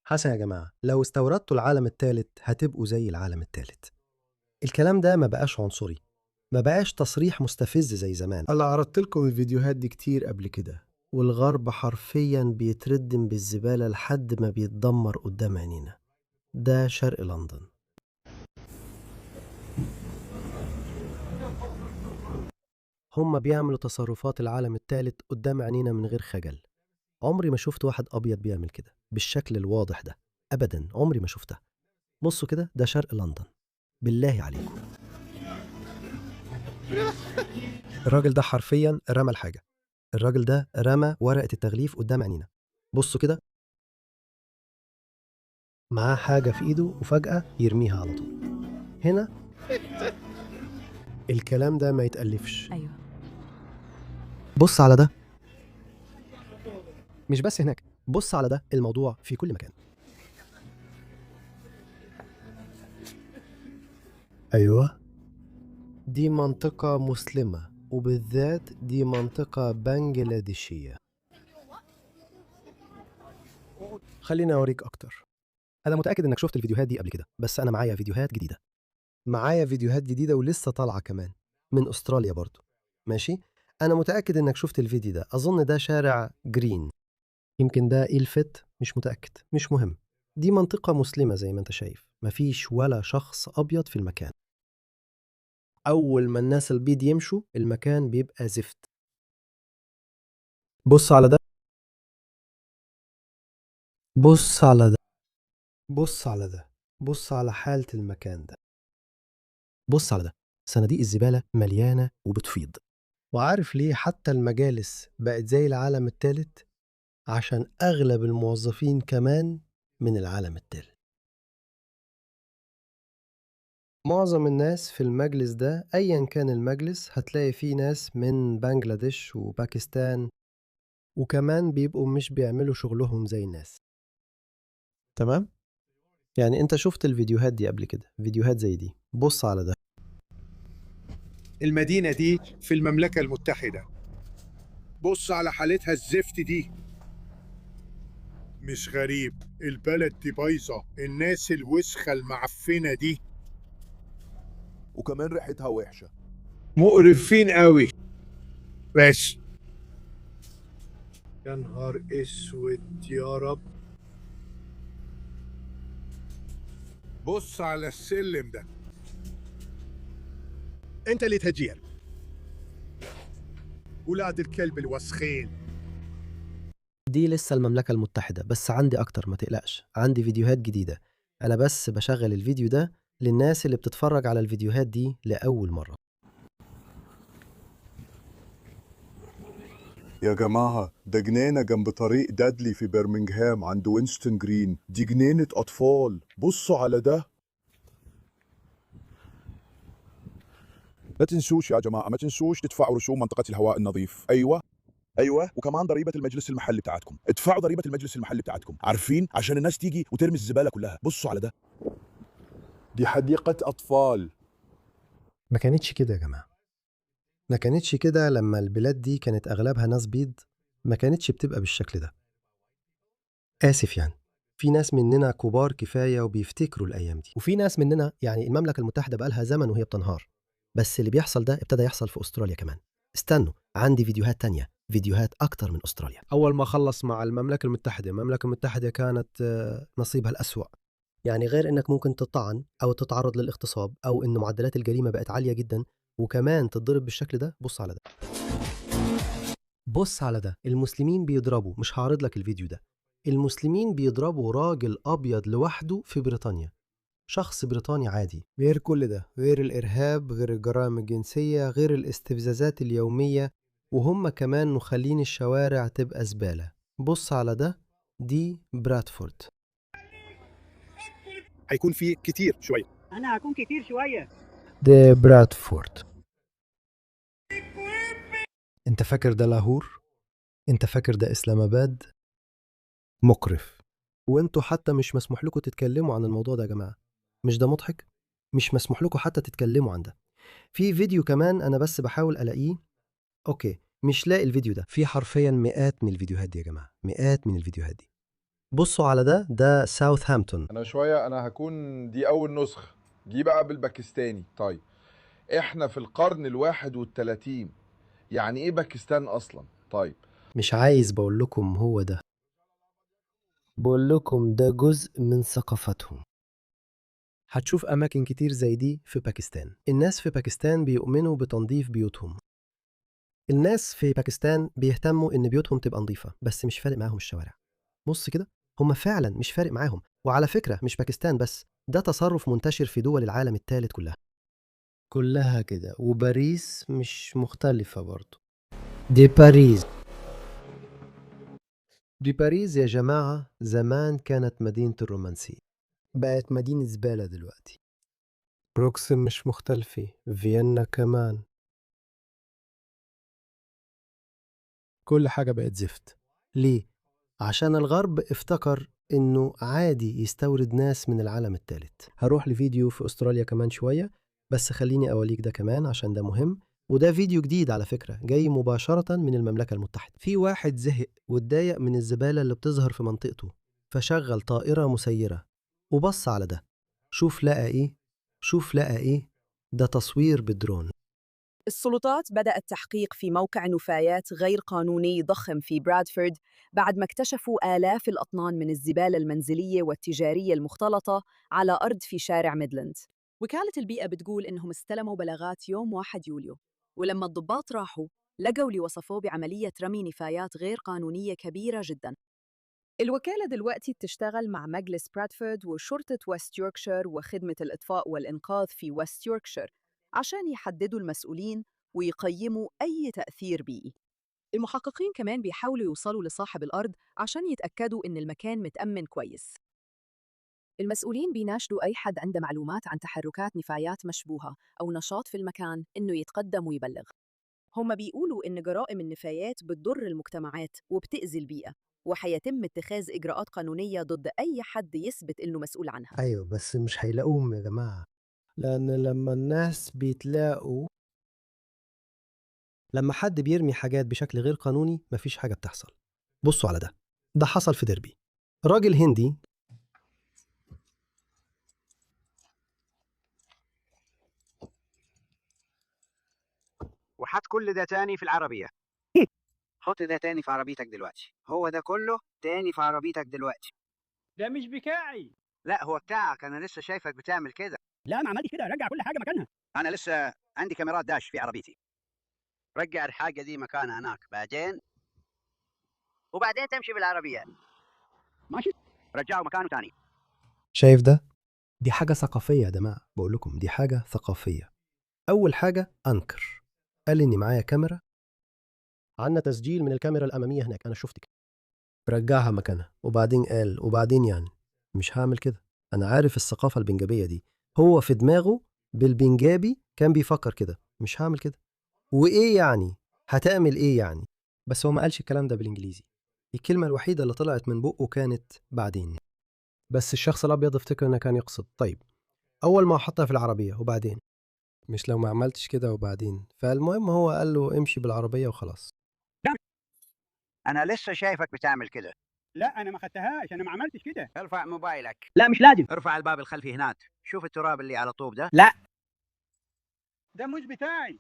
حسن يا جماعة، لو استوردتوا العالم الثالث هتبقوا زي العالم الثالث. الكلام ده ما بقاش عنصري، ما بقاش تصريح مستفز زي زمان. أنا عرضت لكم الفيديوهات دي كتير قبل كده، والغرب حرفيا بيتردم بالزبالة لحد ما بيتدمر قدام عينينا. ده شرق لندن. هم بيعملوا تصرفات العالم الثالث قدام عينينا من غير خجل. عمري ما شفت واحد أبيض بيعمل كده بالشكل الواضح ده أبدا، عمري ما شفتها. بصوا كده، ده شرق لندن، بالله عليكم. الراجل ده حرفيا رمى الحاجة. الراجل ده رمى ورقة التغليف قدام عينينا. بصوا كده، معاه حاجة في إيده وفجأة يرميها على طول. هنا الكلام ده ما يتألفش. أيوه. بص على ده، مش بس هناك، بص على ده، الموضوع في كل مكان. أيوة، دي منطقة مسلمة، وبالذات دي منطقة بنجلاديشية. خليني أوريك أكتر. أنا متأكد إنك شفت الفيديوهات دي قبل كده، بس أنا معايا فيديوهات جديدة. معايا فيديوهات جديدة ولسه طالعة كمان من أستراليا برضو. ماشي، أنا متأكد إنك شفت الفيديو ده. أظن ده شارع جرين، يمكن ده إلفت، مش متأكد، مش مهم. دي منطقة مسلمة زي ما أنت شايف، مفيش ولا شخص أبيض في المكان. أول ما الناس البيض يمشوا المكان بيبقى زفت. بص على ده، بص على ده، بص على ده، بص على حالة المكان ده. بص على ده، صناديق الزبالة مليانة وبتفيض. وعارف ليه حتى المجالس بقت زي العالم الثالث؟ عشان أغلب الموظفين كمان من العالم الثالث. معظم الناس في المجلس ده، أيا كان المجلس، هتلاقي فيه ناس من بنجلاديش وباكستان، وكمان بيبقوا مش بيعملوا شغلهم زي الناس. تمام؟ يعني انت شفت الفيديوهات دي قبل كده، فيديوهات زي دي. بص على ده. المدينة دي في المملكة المتحدة. بص على حالتها الزفت دي. مش غريب، البلد دي بايظة، الناس الوسخة المعفنة دي، وكمان ريحتها وحشة. مقرفين قوي. بس يا نهار اسود يا رب. بص على السلم ده. انت اللي تهجير. ولاد الكلب الوسخين. دي لسه المملكة المتحدة، بس عندي أكتر، ما تقلقش، عندي فيديوهات جديدة. أنا بس بشغل الفيديو ده للناس اللي بتتفرج على الفيديوهات دي لأول مرة. يا جماعة، ده جنينة جنب طريق دادلي في برمنغهام عند وينستون جرين. دي جنينة أطفال. بصوا على ده. لا تنسوش يا جماعة، ما تنسوش تدفعوا رسوم منطقة الهواء النظيف. أيوة أيوة، وكمان ضريبة المجلس المحلي بتاعتكم. ادفعوا ضريبة المجلس المحلي بتاعتكم، عارفين؟ عشان الناس تيجي وترمي الزبالة كلها. بصوا على ده. دي حديقة أطفال. ما كانتش كده يا جماعة، ما كانتش كده لما البلاد دي كانت أغلبها ناس بيض، ما كانتش بتبقى بالشكل ده. آسف يعني، في ناس مننا كبار كفاية وبيفتكروا الأيام دي، وفي ناس مننا يعني المملكة المتحدة بقالها زمن وهي بتنهار، بس اللي بيحصل ده ابتدى يحصل في أستراليا كمان. استنوا، عندي فيديوهات تانية، فيديوهات أكتر من أستراليا. أول ما خلص مع المملكة المتحدة، المملكة المتحدة كانت نصيبها الأسوأ. يعني غير إنك ممكن تطعن أو تتعرض للاغتصاب أو إن معدلات الجريمة بقت عالية جدا، وكمان تتضرب بالشكل ده. بص على ده، بص على ده، المسلمين بيضربوا، مش هعرض لك الفيديو ده، المسلمين بيضربوا راجل أبيض لوحده في بريطانيا، شخص بريطاني عادي. غير كل ده، غير الإرهاب، غير الجرائم الجنسية، غير الاستفزازات اليومية، وهم كمان مخلين الشوارع تبقى زبالة. بص على ده، دي برادفورد. هيكون في كتير شوية. أنا هكون كتير شوية. دي برادفورد. انت فاكر ده لاهور؟ انت فاكر ده اسلام اباد؟ مقرف. وانتوا حتى مش مسموح لكم تتكلموا عن الموضوع ده يا جماعة. مش ده مضحك؟ مش مسموح لكم حتى تتكلموا عن ده. في فيديو كمان انا بس بحاول الاقيه. okay، مش لاقي الفيديو ده. في حرفيا مئات من الفيديوهات دي يا جماعة، مئات من الفيديوهات دي. بصوا على ده، ده ساوثهامبتون. انا شوية انا هكون دي اول نسخه دي بقى بالباكستاني. طيب احنا في القرن 31، يعني ايه باكستان اصلا؟ طيب مش عايز بقول لكم هو ده، بقول لكم ده جزء من ثقافتهم. هتشوف أماكن كتير زي دي في باكستان. الناس في باكستان بيؤمنوا بتنظيف بيوتهم. الناس في باكستان بيهتموا إن بيوتهم تبقى نظيفة، بس مش فارق معاهم الشوارع. بص كده، هم فعلا مش فارق معاهم. وعلى فكرة مش باكستان بس، ده تصرف منتشر في دول العالم الثالث كلها. كلها كده، وباريس مش مختلفة برضو. دي باريس، دي باريس يا جماعة زمان كانت مدينة الرومانسية، بقت مدينة زبالة دلوقتي. بروكسل مش مختلفة، فيينا كمان، كل حاجة بقت زفت. ليه؟ عشان الغرب افتكر إنه عادي يستورد ناس من العالم الثالث. هروح لفيديو في أستراليا كمان شوية، بس خليني أوليك ده كمان عشان ده مهم. وده فيديو جديد على فكرة، جاي مباشرة من المملكة المتحدة. في واحد زهق واتضايق من الزبالة اللي بتظهر في منطقته، فشغل طائرة مسيرة وبص على ده. شوف لقى إيه، شوف لقى إيه. ده تصوير بالدرون. السلطات بدأت تحقيق في موقع نفايات غير قانوني ضخم في برادفورد بعد ما اكتشفوا آلاف الأطنان من الزبالة المنزلية والتجارية المختلطة على أرض في شارع ميدلاند. وكالة البيئة بتقول إنهم استلموا بلاغات يوم 1 يوليو، ولما الضباط راحوا لقوا اللي وصفوه بعملية رمي نفايات غير قانونية كبيرة جداً. الوكالة دلوقتي بتشتغل مع مجلس برادفورد وشرطة ويست يوركشير وخدمة الإطفاء والإنقاذ في ويست يوركشير عشان يحددوا المسؤولين ويقيموا أي تأثير بيئي. المحققين كمان بيحاولوا يوصلوا لصاحب الأرض عشان يتأكدوا إن المكان متأمن كويس. المسؤولين بيناشدوا أي حد عنده معلومات عن تحركات نفايات مشبوهة أو نشاط في المكان إنه يتقدم ويبلغ. هم بيقولوا إن جرائم النفايات بتضر المجتمعات وبتأذي البيئة، وحيتم اتخاذ إجراءات قانونية ضد أي حد يثبت إنه مسؤول عنها. أيوة بس مش هيلاقوهم يا جماعة، لأن لما الناس بيتلاقوا، لما حد بيرمي حاجات بشكل غير قانوني مفيش حاجة بتحصل. بصوا على ده، ده حصل في ديربي. راجل هندي وحط كل ده تاني في العربية. حط ده تاني في عربيتك دلوقتي. هو ده كله تاني في عربيتك دلوقتي. ده مش بتاعي. لا هو بتاعك، انا لسه شايفك بتعمل كده. لا ما عملتش كده، رجع كل حاجة مكانها. انا لسه عندي كاميرات داش في عربيتي. رجع الحاجة دي مكانها هناك بعدين، وبعدين تمشي بالعربية. ماشي، رجعه مكانه تاني. شايف ده؟ دي حاجة ثقافية يا جماعة، بقول لكم دي حاجة ثقافية. أول حاجة أنكر، قال إني معايا كاميرا، عندنا تسجيل من الكاميرا الأمامية هناك، أنا شفتك. رجعها مكانها، وبعدين قال وبعدين يعني مش هعمل كده، أنا عارف الثقافة البنجابية دي. هو في دماغه بالبنجابي كان بيفكر كده، مش هعمل كده. وإيه يعني؟ هتعمل إيه يعني؟ بس هو ما قالش الكلام ده بالإنجليزي. الكلمة الوحيدة اللي طلعت من بقه كانت بعدين. بس الشخص الأبيض افتكر إنه كان يقصد طيب أول ما حطها في العربية وبعدين، مش لو ما عملتش كده وبعدين. فالمهم هو قال له امشي بالعربية وخلاص. انا لسه شايفك بتعمل كده. لا انا ما خدتهاش، انا ما عملتش كده. ارفع موبايلك. لا مش لازم. ارفع الباب الخلفي هناك، شوف التراب اللي على الطوب ده. لا ده مش بتاعي.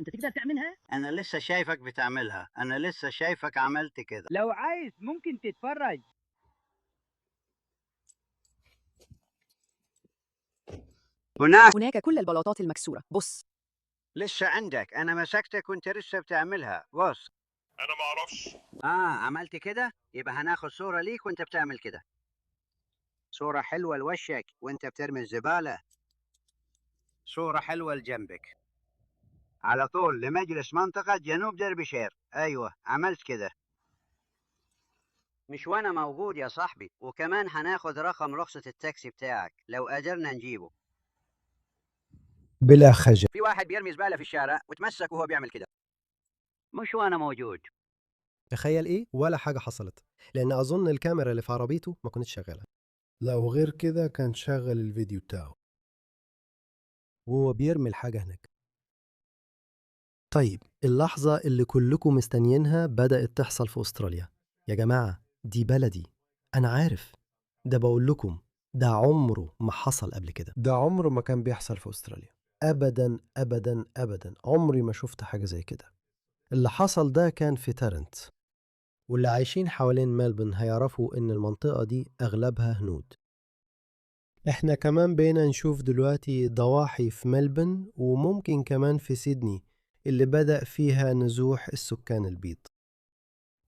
انت تقدر تعملها؟ انا لسه شايفك بتعملها، انا لسه شايفك عملت كده. لو عايز ممكن تتفرج. هناك هناك كل البلاطات المكسورة. بص لسه عندك، انا مسكتك وانت لسه بتعملها. بص انا ما اعرفش. عملت كده، يبقى هناخد صورة ليك وانت بتعمل كده. صورة حلوة لوشك وانت بترمي الزبالة. صورة حلوة لجنبك. على طول لمجلس منطقة جنوب دربيشير. ايوه عملت كده. مش وانا موجود يا صاحبي. وكمان هناخد رقم رخصة التاكسي بتاعك لو قدرنا نجيبه. بلا خجل. في واحد بيرمي زبالة في الشارع وتمسك وهو بيعمل كده. مش وانا موجود. تخيل إيه؟ ولا حاجة حصلت، لأن أظن الكاميرا اللي في عربيته ما كانتش شغالة. لو غير كده كان شغل الفيديو بتاعه وهو بيرمي الحاجة هناك. طيب اللحظة اللي كلكم مستنيينها بدأت تحصل في أستراليا. يا جماعة دي بلدي، أنا عارف ده، بقول لكم ده عمره ما حصل قبل كده. ده عمره ما كان بيحصل في أستراليا أبدا أبدا أبدا. عمري ما شفت حاجة زي كده. اللي حصل ده كان في تارنت، واللي عايشين حوالين ملبن هيعرفوا إن المنطقة دي أغلبها هنود. احنا كمان بقينا نشوف دلوقتي ضواحي في ملبن، وممكن كمان في سيدني اللي بدأ فيها نزوح السكان البيض.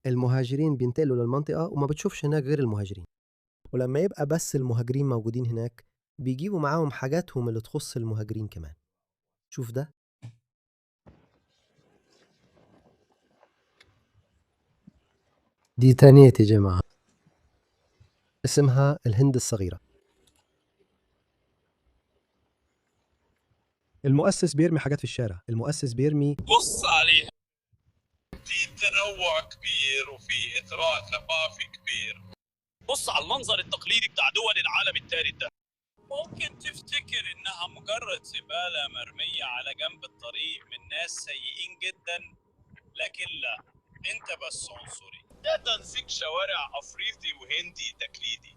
المهاجرين بينتقلوا للمنطقة وما بتشوفش هناك غير المهاجرين، ولما يبقى بس المهاجرين موجودين هناك بيجيبوا معاهم حاجاتهم اللي تخص المهاجرين كمان. شوف ده، دي تانية يا جماعة، اسمها الهند الصغيرة. المؤسس بيرمي حاجات في الشارع، المؤسس بيرمي. بص عليها، في تنوع كبير وفي إثراء ثقافي كبير. بص على المنظر التقليدي بتاع دول العالم الثالث ده. ممكن تفتكر إنها مجرد زبالة مرمية على جنب الطريق من ناس سيئين جدا، لكن لا، أنت بس عنصري. ده تنسيق شوارع أفريقي وهندي تقليدي.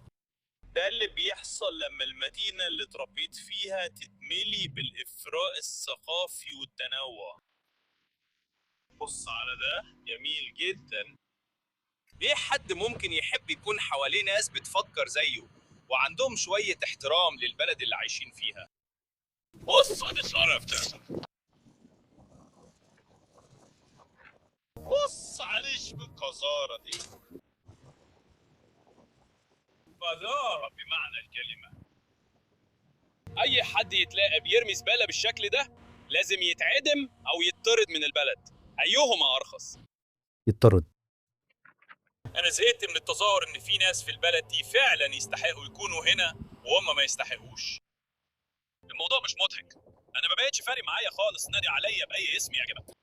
ده اللي بيحصل لما المدينة اللي اتربيت فيها تتملي بالإثراء الثقافي والتنوع. بص على ده، جميل جدا. ليه حد ممكن يحب يكون حواليه ناس بتفكر زيه وعندهم شوية احترام للبلد اللي عايشين فيها؟ بص على الشرف ده، بص عليش بالقذارة دي، قذارة بمعنى الكلمة. أي حد يتلاقى بيرمي زبالة بالشكل ده لازم يتعدم أو يطرد من البلد، أيهما أرخص. يطرد. أنا زهقت من التظاهر إن في ناس في البلد دي فعلا يستحقوا يكونوا هنا وهم ما يستحقوش. الموضوع مش مضحك، أنا ما بقتش فارق معايا خالص، نادي عليا بأي اسم يعجبك.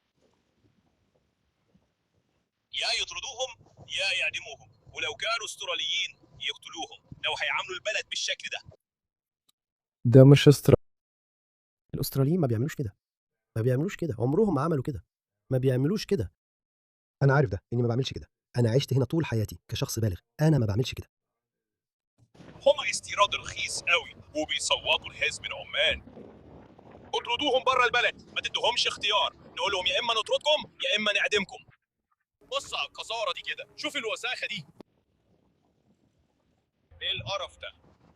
يا يطردوهم يا يعدموهم، ولو كانوا استراليين يقتلوهم لو هيعاملوا البلد بالشكل ده. ده مش استراليا. الأستراليين ما بيعملوش كده، ما بيعملوش كده، عمرهم ما عملوا كده، ما بيعملوش كده. أنا عارف ده، إني ما بعملش كده. أنا عشت هنا طول حياتي كشخص بالغ، أنا ما بعملش كده. هما استيراد رخيص قوي وبيسوقوا الحزب من عمان. اطردوهم بره البلد، ما تدوهمش اختيار، نقول لهم يا اما نطردكم يا اما نعدمكم. بص على القذاره دي كده، شوف الوساخه دي. ايه القرف ده؟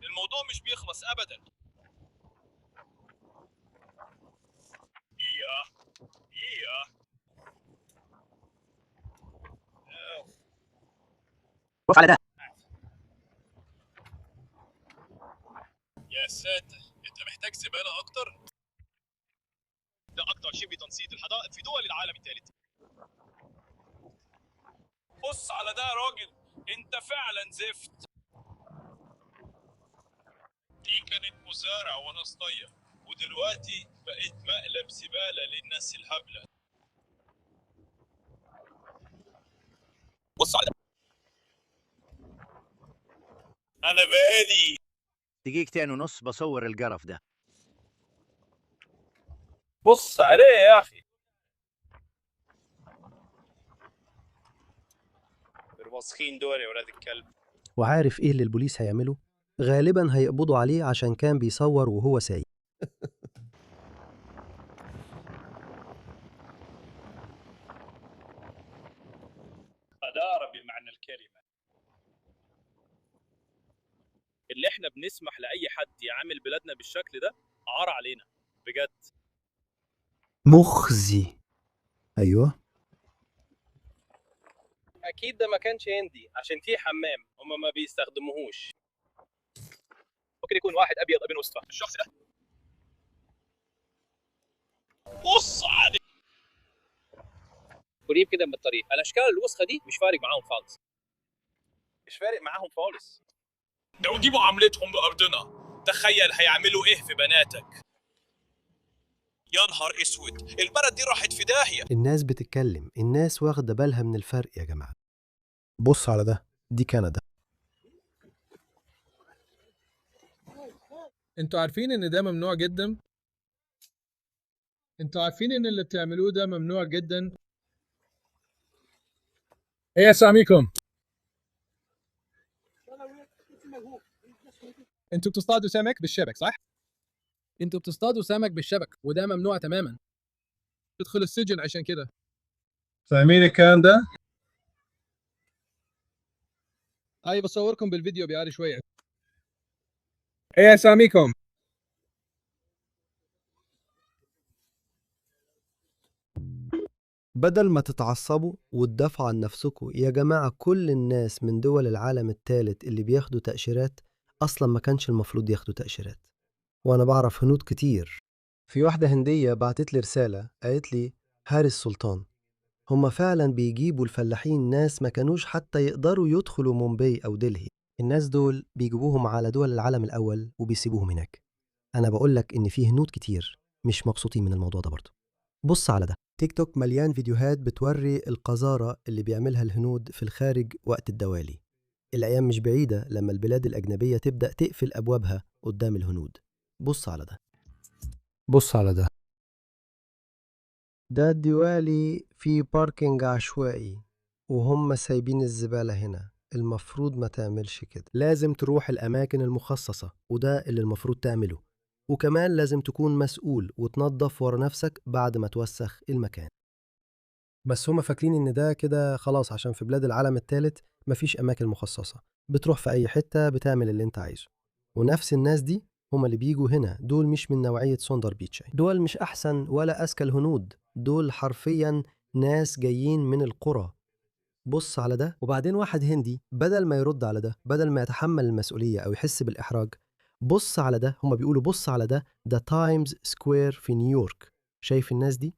الموضوع مش بيخلص ابدا. يا يا بص على ده. يا ساتر، انت محتاج زبالة اكتر؟ ده اكتر شيء بتنسيق الحدائق في دول العالم الثالث. بص على ده يا راجل، انت فعلا زفت. دي كانت مزارع وانا صغير، ودلوقتي بقيت مقلب زبالة للناس الهبلة. بص على ده. انا بقالي 2.5 دقيقة بصور القرف ده. بص عليه يا اخي. الوسخين دول يا ولاد الكلب. وعارف إيه اللي البوليس هيعمله؟ غالبا هيقبضوا عليه عشان كان بيصور وهو سايق. قذارة بمعنى الكلمة. اللي احنا بنسمح لأي حد يعامل بلادنا بالشكل ده عار علينا بجد. مخزي. أيوه. أكيد ده ما كانش هندي عشان فيه حمام هما ما بيستخدموهوش. ممكن يكون واحد أبيض ابن وسطى الشخص ده. بص عليه قريب كده من الطريق. الأشكال الوسخة دي مش فارق معاهم خالص، مش فارق معاهم خالص. لو دي معاملتهم بأرضنا تخيل هيعملوا إيه في بناتك. يا نهار اسود، البلد دي راحت في داهية. الناس بتتكلم، الناس واخدة بالها من الفرق يا جماعة. بص على ده، دي كندا. انتوا عارفين ان ده ممنوع جدا؟ انتوا عارفين ان اللي بتعملوه ده ممنوع جدا؟ ايه يا ساميكم؟ انتوا بتصطادوا سمك بالشبك صح؟ انتوا بتصطادوا سمك بالشبك وده ممنوع تماما. تدخل السجن عشان كده. فاهمين الكلام ده؟ اي بصوركم بالفيديو بيعالي شوية. ايه اساميكم؟ بدل ما تتعصبوا وتدافعوا عن نفسكم يا جماعة، كل الناس من دول العالم الثالث اللي بياخدوا تأشيرات أصلا ما كانش المفروض ياخدوا تأشيرات. وأنا بعرف هنود كتير. في واحدة هندية بعتت لي رسالة قالت لي هاري السلطان، هما فعلا بيجيبوا الفلاحين ناس ما كانوش حتى يقدروا يدخلوا مومباي أو دلهي. الناس دول بيجيبوهم على دول العالم الأول وبيسيبوهم هناك. أنا بقولك إن في هنود كتير مش مبسوطين من الموضوع ده برضه. بص على ده، تيك توك مليان فيديوهات بتوري القذارة اللي بيعملها الهنود في الخارج وقت الدوالي. الأيام مش بعيدة لما البلاد الأجنبية تبدأ تقفل أبوابها قدام الهنود. بص على ده، بص على ده. ده الديوالي في باركينج عشوائي وهم سايبين الزبالة هنا. المفروض ما تعملش كده. لازم تروح الأماكن المخصصة، وده اللي المفروض تعمله. وكمان لازم تكون مسؤول وتنظف ورا نفسك بعد ما توسخ المكان. بس هما فاكرين إن ده كده خلاص، عشان في بلاد العالم الثالث مفيش أماكن مخصصة، بتروح في أي حتة بتعمل اللي أنت عايزه. ونفس الناس دي هما اللي بيجوا هنا، دول مش من نوعية سوندر بيتشاي، دول مش أحسن ولا أذكى الهنود، دول حرفيا ناس جايين من القرى. بص على ده. وبعدين واحد هندي بدل ما يرد على ده، بدل ما يتحمل المسؤولية أو يحس بالإحراج، بص على ده، هما بيقولوا بص على ده، ده تايمز سكوير في نيويورك. شايف الناس دي؟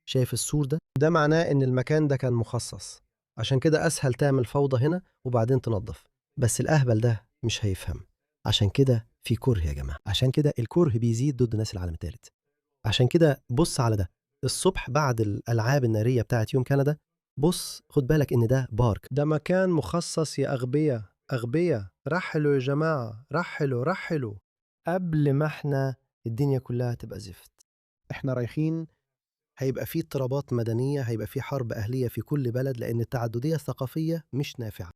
شايف السور ده؟ ده معناه إن المكان ده كان مخصص، عشان كده أسهل تعمل فوضى هنا وبعدين تنظف. بس الأهبل ده مش هيفهم. عشان كده في كره يا جماعة، عشان كده الكره بيزيد ضد ناس العالم الثالث. عشان كده بص على ده، الصبح بعد الألعاب النارية بتاعت يوم كندا، بص خد بالك إن ده بارك، ده مكان مخصص يا أغبياء، أغبياء. رحلوا يا جماعة، رحلوا رحلوا قبل ما احنا الدنيا كلها تبقى زفت. احنا رايحين، هيبقى فيه اضطرابات مدنية، هيبقى فيه حرب أهلية في كل بلد، لأن التعددية الثقافية مش نافعة.